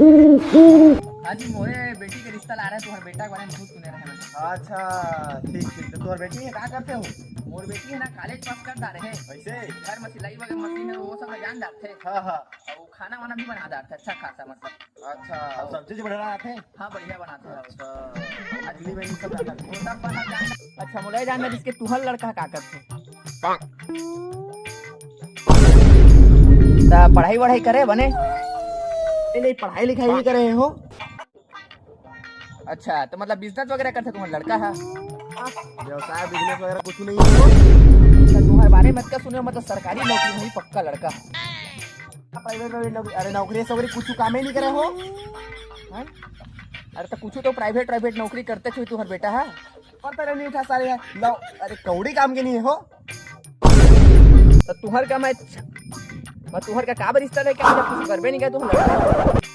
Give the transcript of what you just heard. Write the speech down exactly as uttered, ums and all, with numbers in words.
हाँ जी, मोरे बेटी के रिश्ता ला रहे हैं, तुम्हारे बेटा के बारे में बहुत सुने रहे हैं। अच्छा, ठीक ठीक। तो तुम्हारी बेटी है, का करथे हो? मोर बेटी है ना, कॉलेज पास कर डारे है। वैसे? घर में सिलाई वगैरह मशीन है, वो सब जान डारथे। हाँ हाँ। और वो खाना वाना भी बना डारथे, अच्छा खासा, मतलब। अच्छा, और सब्जी जी बना आथे? हाँ, बढ़िया बनाथे। अच्छा, अगली महीने सब जाता है। वो सब बना डारथे। अच्छा, मोला ये जानना जिसके तुहर लड़का का करथे? त पढ़ाई वढ़ाई करे बने? नहीं नहीं, पढ़ाई लिखाई नहीं करे हो। अच्छा, तो मतलब बिजनेस वगैरह करथे तुम्हारा लड़का है? व्यवसाय बिजनेस वगैरह कुछ नहीं है। तो तुम्हारे बारे में का सुने हो, मतलब सरकारी नौकरी नहीं, पक्का लड़का। प्राइवेट प्राइवेट नौकरी, अरे नौकरी सौकरी कुछ काम ही नहीं करे हो। हैं? अरे तो कुछ तो प्राइवेट प्राइवेट नौकरी करथे तुम्हारा बेटा है। पता नहीं उठा सारे है। लो, अरे कौड़ी काम के नहीं हो। तो तुहर का मैं, मैं तुहर का काबर रिश्ता लेके आया जब कुछ करबे नहीं करे तुहर लड़का?